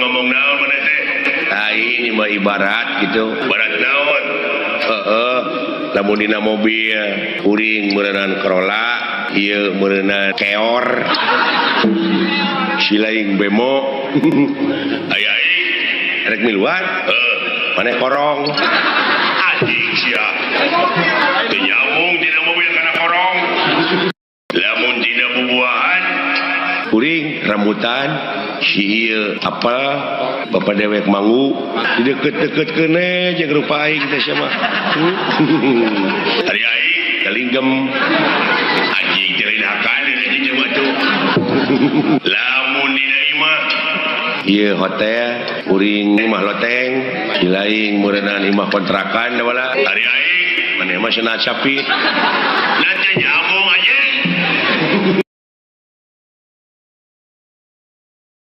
Ngomong naon maneh teh? Lain ieu mah ibarat gitu. Ibarat naon? Heeh, lamun dina mobil kuring meureunan Corolla, ieu meureunan keor. Si lain bemo. Aya aing rek miluan. Heeh, maneh korong. Anjing sia. Teu nyambung dina mobil kana korong. Lamun dina bubuahan kuring rambutan, si ieu apel, bapak dewek manggu, dideket-deket keune jeung rupa aing teh sia mah. Ari aing kalinggem. Anjing teh lain hakan anjing jelema tuh. Lamun dina imah ieu hotel, kuring imah loteng, si lain meureunan imah kontrakan da wala. Ari aing maneh mah cenah capit. Nah teu nyambung.